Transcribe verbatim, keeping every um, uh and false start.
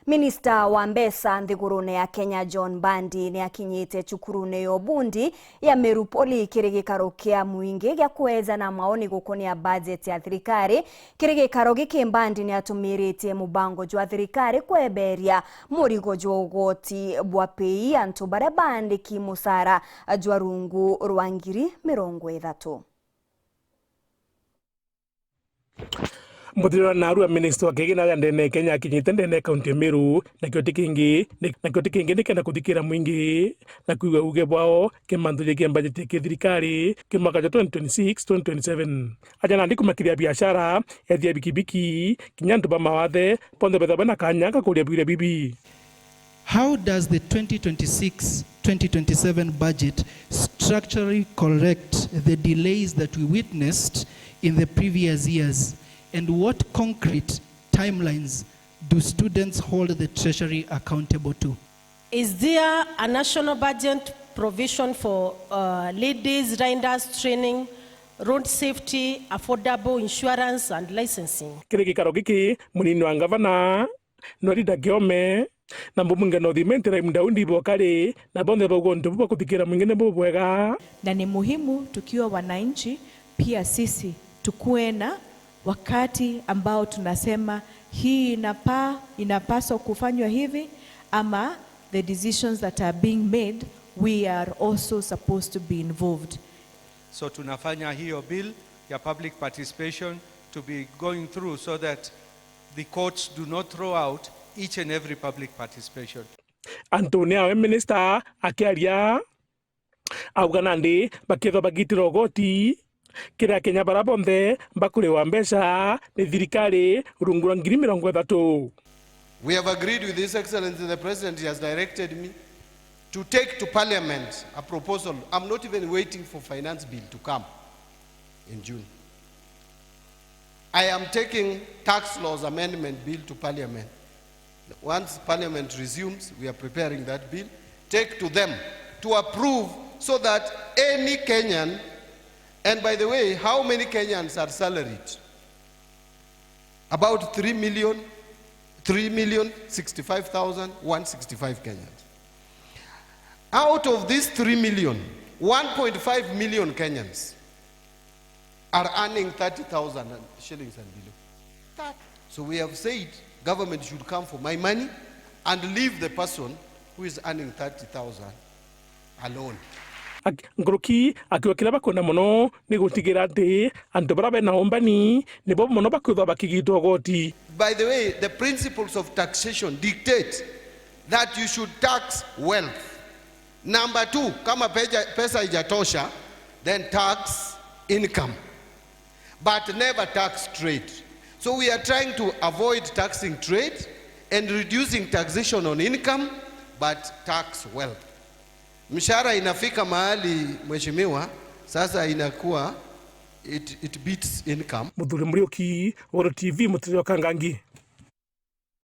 Minista wa mbeca nthigurune ya Kenya, John Mbadi, ni akinyite cukurune ya Obundi ya Meru Poly kiri gikaro kia mwingi gia kweejana maoni gukonia bajeti ya thirikari. Kiri gikaro giki, Mbadi ni atumiritie mubango jwa thirikari kweberia murigo jwa ugoti bwa pei antu baria baandiki mucara jwa rungu rwa ngiri mirongo ithatu. Muthiriro narua minista wa kigina aja ndene ya Kenya akinyite ndene ya kaunti ya Meru, nakio ti kingi, ni, nakio ti kingi ni kenda kuthikira mwingi na kwigua uge bwao ki mantu jegie mbajeti ya kithirikari ki mwaka jwa twenty twenty-six twenty twenty-seven. Aja nandi kumakiria biashara, ethia bikibiki, kinya antu ba mawathe, bonthe bethagwa na kanya ga kuria biuria bibi. How does the twenty twenty-six twenty twenty-seven budget structurally correct the delays that we witnessed in the previous years, and what concrete timelines do students hold the Treasury accountable to? Is there a national budget provision for, uh, ladies riders training, road safety, affordable insurance and licensing? Kiri gikaro giki, munini wa ngavana, Norida Kiome, na mbunge North Imenti Ibrahim Daudi Bokari, na bonthe bauga untu buu bwa kuthikira mwingi ni bubwega. Na ni muhimu tukiwa wananchi pia sisi tukuwe na wakati ambao tunasema hii inapa-, inapaswa kufanywa hivi, ama the decisions that are being made, we are also supposed to be involved. So tunafanya hiyo bill ya public participation to be going through so that the courts do not throw out each and every public participation. Antu ni awe minister akiaria auga nandi bakethwa bagitira ugoti kiri Akenya baria bonthe bakuriwa mbeca ni thirikari rungu rwa ngiri mirongo ithatu. We have agreed with His Excellency the President, he has directed me to take to Parliament a proposal. I'm not even waiting for finance bill to come in June. I am taking tax laws amendment bill to Parliament. Once Parliament resumes, we are preparing that bill. Take to them to approve so that any Kenyan, and by the way, how many Kenyans are salaried? About three million, three million sixty-five thousand one sixty-five Kenyans. Out of these three million, one point five million Kenyans are earning thirty thousand shillings and below. That, so we have said government should come for my money and leave the person who is earning thirty thousand alone. Ak-, nkuruki akiuga kiria bakwenda mono ni gutigira ati antu baria bena umbani nibo mono bakwithwa bakigitwa ugoti. By the way, the principles of taxation dictate that you should tax wealth. Number two, kama peja-, pesa haijatosha, then tax income. But never tax trade. So we are trying to avoid taxing trade and reducing taxation on income, but tax wealth. Mshahara inafika mahali, mheshimiwa, sasa inakuwa it, it beats income. Muthuri Muriuki, Weru T V, Mutetere wa Kangangi.